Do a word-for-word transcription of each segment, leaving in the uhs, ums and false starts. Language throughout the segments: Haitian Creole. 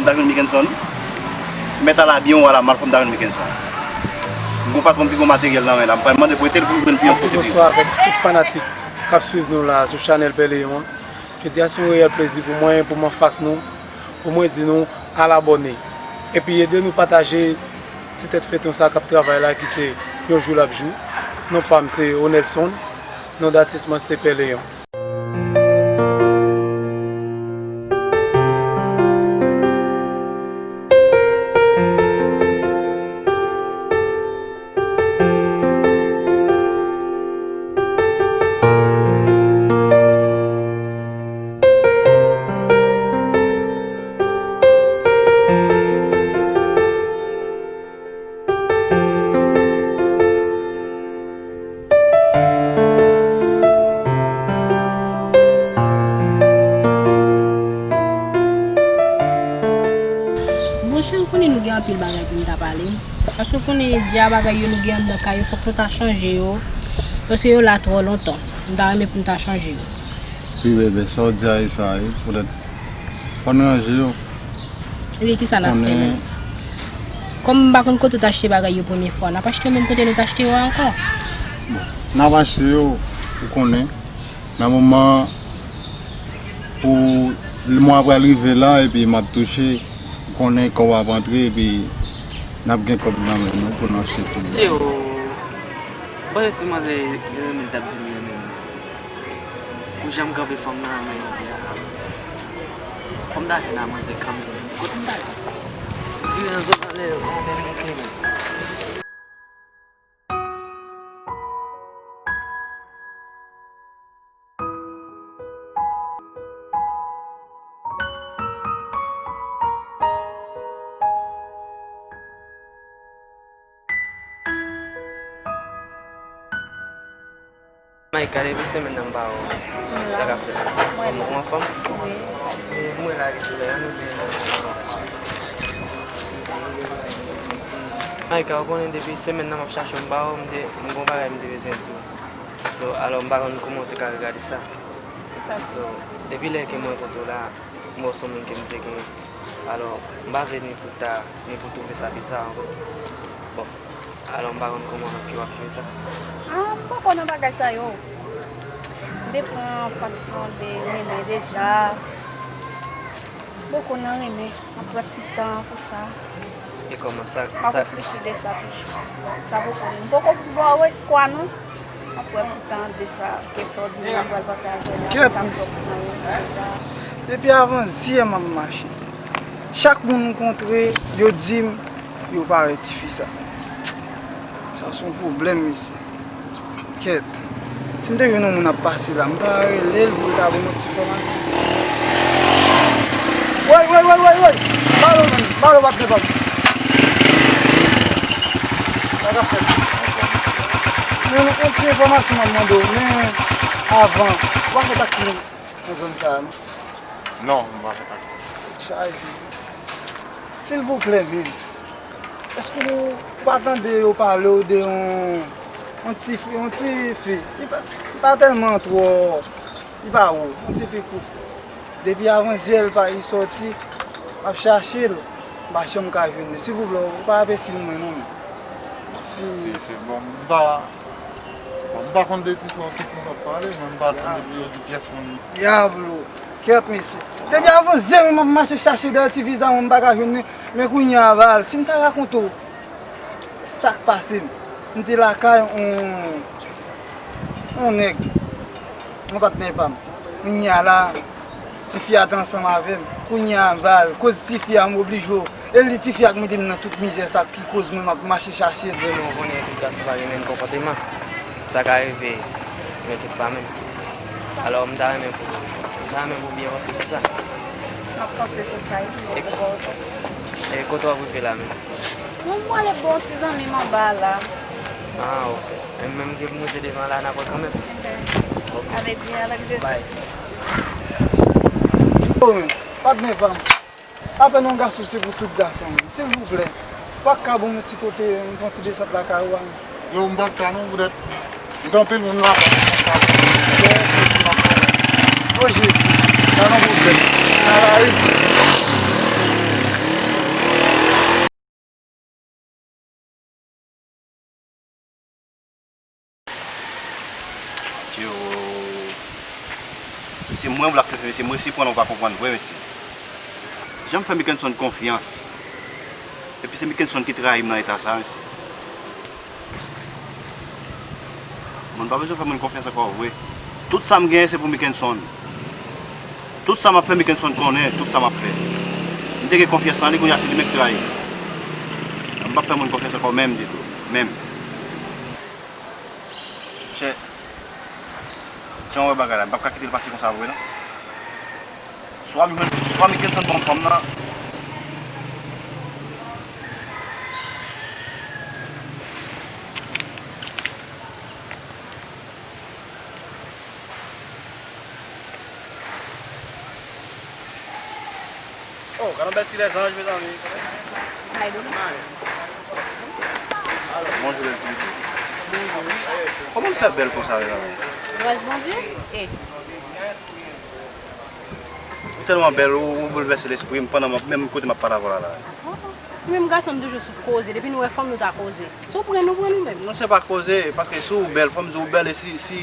M ta jwenn Mickenson. Mèt ala byen ou ala mal, fò m ta jwenn Mickenson. M gon patwon m ki gon materyèl nan men la, m pral mande prete l pou m jwenn byen. Yon ti bonswa avèk tout fanatik k ap swiv nou la sou chanèl Pè Leyon an. Jodi a se yon reyèl plezi pou mwen, pou m anfas nou, pou mwen di nou al abòne. Epi ede nou pataje ti tèt feyton sa k ap travay la ki se Yon Jou L ap Jou. Non pa m se Onelson, non datis mwen se Pè Leyon. Bonjou, ou konnen nou gen anpil bagay pou n ta pale. Paske ou konnen dja bagay yo nou gen anndan kay yo, fòk nou ta chanje yo. Paske yo la twò lontan. M ta renmen pou n ta chanje yo. Wi, bebe, sa w di a e sa, wi. Poutèt, fò n ranje yo. Epi kisa n ap fè menm? Kòm m pa konn kote w t achte bagay yo premye fwa, n ap achte yo menm kote nou t achte yo a ankò? Bon, n ap achte yo, ou konnen. Nan moman pou mwa pral rive la, epi m ap touche, ou konnen kòb ap antre, epi n ap gen kòb nan men nou pou n achte tout bagay. Tcheo, m panse ti manzè yo renmen l t ap di m renmen m. Pou jan m kanpe fanm nan, men fò m ta jwenn a manzè kanmenm. Kote m ta jwenn? Vire nan zòn anlè, anlè monte menm. Maïka, depi semèn nan m pa wè w. Sa k ap fèt? Ou anfòm? Wi. M wè lage sou lè, ann ouvri. Maïka, ou konnen depi semèn nan m ap chache w, m pa wè w, m te, m gon bagay m te bezwen di w. So, alò, m pa konn kòman w te ka regade sa. Kisa? So, depi lè ke m rankontre w la, m wè w se yon moun ke m te gen. Alò, m pa vle ni pou ta, ni pou twouve sa biza ankò. Bon, alò, m pa konn kòman ke w ap jwe sa. Ah, m poko nan bagay sa yo. M te pran faksyon de renmen deja. M poko nan renmen. M ap pran ti tan pou sa. E kòman sa? M ap reflechi de sa toujou. Sa poko, m poko ba w espwa non. M ap pran ti tan de sa, ke sa w di m nan pral pase avè l la, kèt, sa m fè pou nan renmen deja. Depi avan zyè m ap mache. Chak moun m kontre, yo di m, yo pa wè tifi sa. Sa se yon pwoblèm, mesye. Kèt. Si m te jwenn yon moun ap pase la, m ta rele l pou l ta ban m yon ti fòmasyon. Woy, woy, woy, woy, woy! Balo, menm. Balo, patnè pa m. Sa k ap fèt? Men yon ti enfòmasyon m ap mande w, men avan, ou pa fè taksi nan zòn sa a, non? Non, m pa fè taksi. Chaje. Silvouplè, men. Èske w pa tande yo pale w de yon, yon ti fi, yon ti fi? Li pa, li pa tèlman twò, li pa wo, yon ti fi kout. Depi avan zyè l pa, li sòti, m ap chache l, m pa janm ka jwenn li. Silvouplè, ou pa apesi mwen non, men. Si ti fi, bon, m pa, bon, m pa konn de ti fi w ap pale, men m pa tande pou yo di pyès moun. Dyablo! Kèt, mesye. Depi avan zyè m, m ap mache chache dèyè ti fi sa, m pa ka jwenn li. Men kounye a, Val, si m ta rakonte w sa k pase m, m te lakay on, on nèg, on patnè pa m. Kounye a la, ti fi a te ansanm avè m. Kounye a, Val, koz ti fi a, m oblije w. E li ti fi a k mete m nan tout mizè sa ki koz mwen m ap mache chache l. Vrèman, ou konnen tout gason pa gen menm konpòteman. Sa ka rive, men tout pa menm. Alò, m ta renmen pou, m ta renmen pou w byen panse sou sa. M ap panse sou sa, epi m ap fè w kontan. E kote w ap rive la menm? Mwen, m prale bon ti zanmi m anba la. Ah, ok. E menm ke m moute devan la, n ap wè kanmenm. Ok. Ok. Ale byen, avèk Jezi. Bye. Oh, men, patnè pa m. Apèn yon gason se pou tout gason, men. Silvouplè, ou pa ka ban m yon ti kote, m fè yon ti desant lakay ou a, men? Yo, m pa ka non, poutèt m gen anpil moun lakay mwen, m pa ka. O Jezi, pa gen pwoblèm. Nan lari. Mesye, m resi pran w pa konprann vre, mesye. Jan m fè Mickenson konfyans, epi se Mickenson ki trayi m nan eta sa, mesye. Moun pa bezwen fè moun konfyans ankò vre. Tout sa m genyen se pou Mickenson. Tout sa m ap fè, Mickenson konnen tout sa m ap fè. M te gen konfyans nan li, kounye a se li menm k trayi m. M p ap fè moun konfyans ankò menm ditou. Menm. Chè, jan w wè bagay la, m p ap ka kite l pase konsa vre non. Swa m jwenn, swa Mickenson ban m fanm nan. Oh, gade yon bèl ti lèzanj, mezanmi. Bonjou, bèl ti pitit. Kòman w fè bèl konsa, mezanmi? Gras Bondye. E Ou tèlman bèl, ou, ou boulvèse lespri m pandan m ap, menm kote m ap pale avè w la, la. Ou menm gason, nou toujou sou koze. Depi nou wè fanm, nou ta koze. Si w pran nou, pran nou menm. Non, se pa koze, paske si w bèl, fò m di w bèl, e si, si,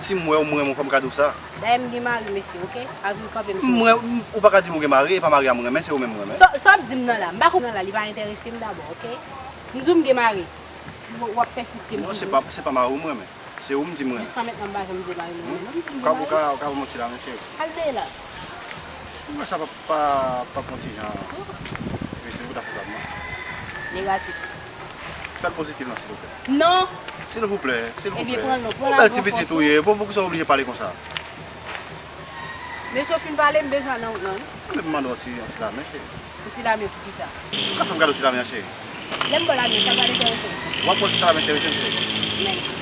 si m wè w, m renmen w, fò m ka di w sa. Dayè, m gen mari, mesye, oke? Avè m kanpe, mesye. M renmen, ou pa ka di m ou gen mari, e pa mari a m renmen, se ou menm m renmen. Sa, sa w ap di m nan la, m pa konprann nan la, li pa enterese m dabò, oke? M di w m gen mari. W, w ap pèsiste m toujou. Non, se pa, se pa mari w m renmen. Se ou m di m renmen. Jiska mentnan m pa janm di mari m renmen non. M di m gen mari. Ou ka, ou ka, ou ka ban m yon ti lamen, cheri. Al dèyè la. Ou wè sa p ap, p ap, p ap yon ti jan. Mesye, ou ta fè sa pou mwen. Negatif. Fè l pozitif non, silvouplè. Non. Silvouplè, silvouplè. Ebyen, pran l non, pran l avè yon fòs. Yon bèl ti pitit ou ye, pou, poukisa w oblije pale konsa? Mesye, w fin pale, m bezwen al nan wout lan wi. Mwen menm mande w yon ti, yon ti lamen, cheri. Yon ti lamen pou kisa? Ou ka fè m gade yon ti lamen an, cheri? Lè m ba w lamen, sa pral enterese w? W ap wè kisa l ap enterese m, cheri. Men.